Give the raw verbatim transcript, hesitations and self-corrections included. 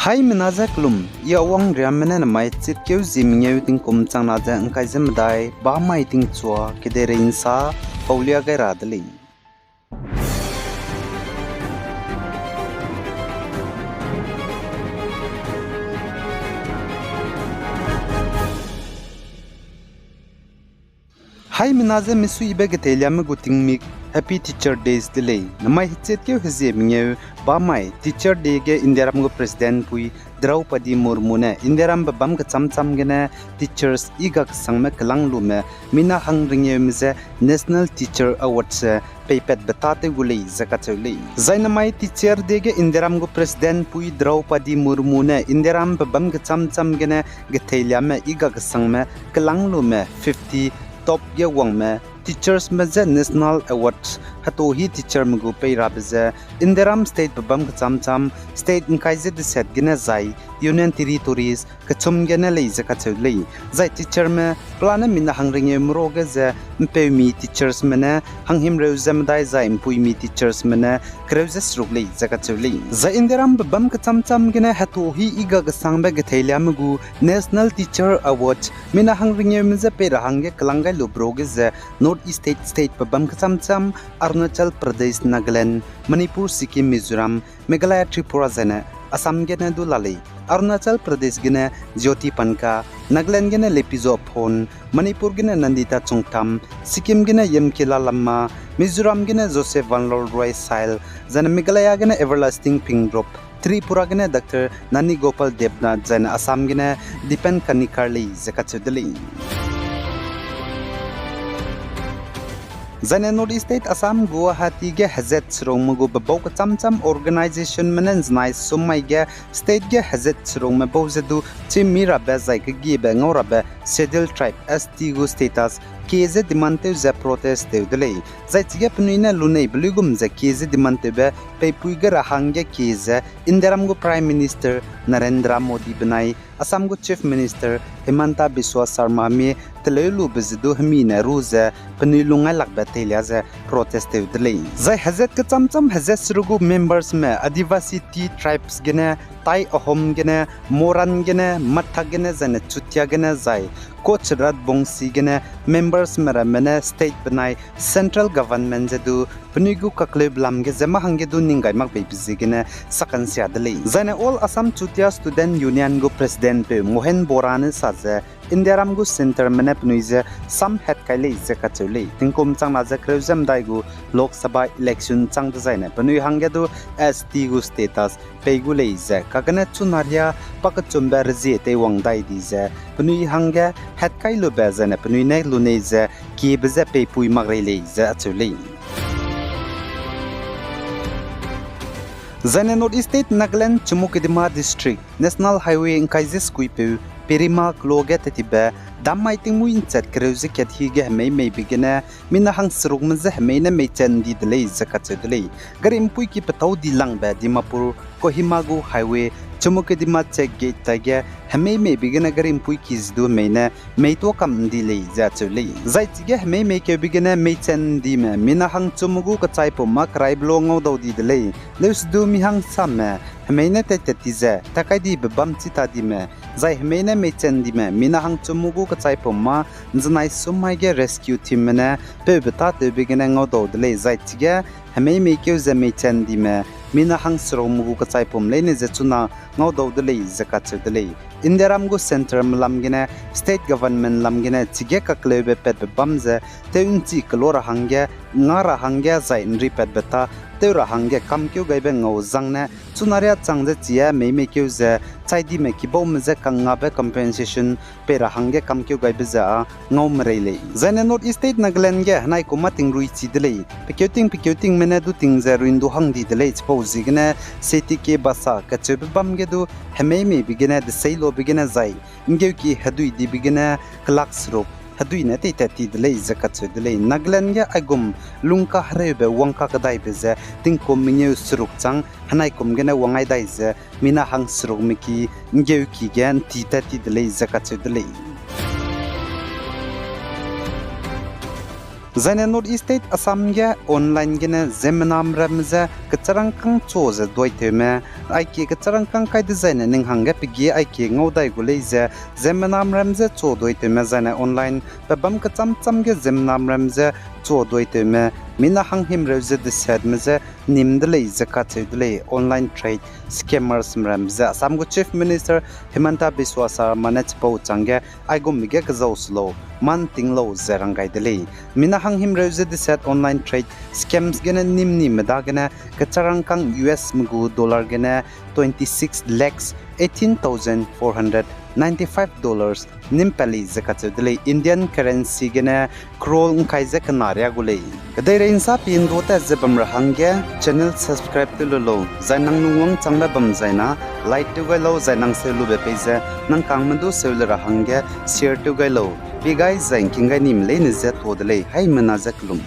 Haimena ze kelum, I Awang Riamme ne namai chitkeu zie mengeu tingkum changna ze ngkai ze medai, bamai tingchua, kedeirei nsa, paulia gai ra de lei. Haimena ze misuibe geteiliame gu tingmik Happy Teacher Days de lei. Namai hechitkeu hezie mengeu bamai Teacher Day ge Indiaram gu President pui Draupadi Murmu ne Indiaram bebâm kechâm châm gene teachers i ga kesangme kelâng lume mina hang rengeume je National Teacher Award se peipatbe tâtew gu lei ze kacheu lei. Zai namai Teacher Day ge Indiaram gu President pui Draupadi Murmu ne Indiaram bebâm kechâm châm gene geteiliame i ga kesangme kelâng lume fifty top ge wangme teachersme je National Award hetohi teacherme gu pei rabe ze Indiaram state bebâm kechâm châm, state ngkai ze deset gene zai Union Territories kechum gene lei ze kacheu lei. Zai teacherme pelane mina hang rengeume ruage ze mpeumi teachersme ne hanghimreu ze medai zai mpuimi teachersme ne kereu ze seruk lei ze kacheu lei. Zai Indiaram bebâm kechâm châm gene hetohi i ga kesangbe geteiliame gu National Teacher Award mina hang rengeume je pei ra hangge kelâng gai lube ruage ze North East state, state bebâm kechâm châm, Arunachal Pradesh, Nagaland, Manipur, Sikkim, Mizoram, Meghalaya, Tripura zaine Assam gene du la lei. Arunachal Pradesh gene Jyoti Pankha, Nagaland gene Lepizo Aphon, Manipur gene Nandita Chongtham, Sikkim gene Yamkela Lamma, Mizoram gene Joseph Vanlorduai Sail, zaine Meghalaya gene Everlasting Phingrup, Tripura gene Doctor Nani Gopal Debnath, zaine Assam gene Dipen Karnikar lei ze kacheu de lei. Zaine North East state Assam Guwahati ge hezat serungme gu bebau kechâm châm organizationme ne nzenai sum mai ge state ge hezat serungme bau ze du chîmmi rabe zai kegiebe ngau rabe Scheduled Tribe, S T gu status kie ze demand tew ze protest tew de lei. Zai chige penui ne lunei be luigum ze kie ze demand tewbe peipui ge ra hangge kie ze Indiaram gu Prime Minister Narendra Modi benai Assam gu Chief Minister Himanta Biswa Sarma mie teleu lube ze du hemi ne ru ze penui lungngailakbe teilia ze protest tew de lei. Zai hezat kechâm châm hezat seruk gu membersme Adivasi Tea Tribes gene Tai Ahom gene, Moran gene, Mathak gene, zaine Chutia gene, zai Koch Rajbongsi gene membersme ramme ne state benai central government ze du penui gu kakleu belam ge ze mâ hangge du ning gai mak beibe ziegene sakansia de lei. Zaine All Assam Chutia Student Union gu president peu Mohen Bora ne sa ze Indiaram gu centreme ne penui ze sam hat kai lei ze kacheu lei. Tingkum changna ze kereu ze medai gu Lok Sabha election chang dezaine penui hangge du S T gu status pei gu lei ze kagene chunaria pakechumbe rezie teiwang dai di ze penui hangge hat kai lube zaine penui ne lunei ze kiebe ze peipui mak rei lei ze acheu lei. Zaine North East state Nagaland Chumukedima district National Highway ngkai ze sekuipeu Perima kelo ge tetibe dam mai tingmuî nchat kereu ze kat hi ge hemei meibe gene mina hangserukme je hemei ne meichen di de lei ze kacheu de lei. Gari mpuiki petâu di langbe Dimapur Kohima gu highway Chumukedima check gate taige hemei meibe gene gari mpuiki ze du hemei ne meituâ kam ndi lei ze acheu lei. Zai chige hemei meikeube gene meichen ndime mina hangchumme gu kechaipum mâ keraibe lo ngaudau di de lei. Leuse du mi hangsamme hemei ne teitat ti ze takai dibe bam chi ta dime, zai hemei ne meichen ndime mina hangchumme gu kechaipum mâ nzenai sum mai ge rescue teamme ne peube tâtewbe gene ngaudau de lei. Zai chige hemei meikeu ze meichen ndime mina hangserukme gu kechaipum leine ze chuna ngaudau de lei ze kacheu de lei. Indiaram gu centreme lam gene, state government lam gene chige kakleube patbe bam ze tew nchi kelo ra hangge, nga ra hangge zai nri patbe tâ tew ra hangge kamkeu gaibe ngau zangne, chunaria chang ze chie hemei meikeu ze chai dime kibaume je kangngabe compensation pei ra hangge kamkeu gaibe ze â ngau merei lei. Zaine North East state Nagaland ge henai kum mâ tingrui chi de lei. Pekeu ting pekeu tingme ne du ting ze ruindu hang di de lei. Chipau ziegene Setike Basa kacheube bam ge du hemei meibe gene deseilobe gene zai nggeuki hedui dibe gene kelak seruk hedui ne teitat ti de lei ze kacheu de lei. Nagaland ge aigum lungkahereube wangkakedaibe ze tingkum mengeu seruk chang henai kum gene wangai dai ze mina hangserukme ki nggeuki ge ntitat ti de lei ze kacheu de lei. Zaine North East State Assam ge online gene ziemmename ramme je kecharangkâng chu ze duaitewme, aike kecharangkâng kai dezaine ning hangge pegi aike ngau dai gu lei ze, ziemmename ramme je chu duaitewme zaine online pebâm kechâm châm ge ziemmename ramme je chu duaitewme, mina hanghimreu ze desetme je nîm de lei ze kacheu de lei. Online trade scammers ramme je Assam gu Chief Minister Himanta Biswa Sarma ne chipau chângge aigumbe ge kezau se lau, mâ ’nting lau ze rang gai de lei. Mina hanghimreu ze deset online trade scams gene nîm nîme dagene kecharangkâng U S me gu dollar gene twenty-six lakhs eighteen thousand four hundred ninety-five dollars nîm pat lei ze kacheu de lei. Indian currency gene crore ’ngkai ze kena riâ gu lei. Kedeirei ’nsa pi ’ndu tat ze bam ra hangge channel subscribe tew lu lau, zai nang lungwang changbe bam zaina like tew gai lau, zai nang seu lube pei ze nang kangme du seu le ra hangge share tew gai lau. Pi gai zai ’ngking gai nime leine je tuâ de lei, haimena je kelum.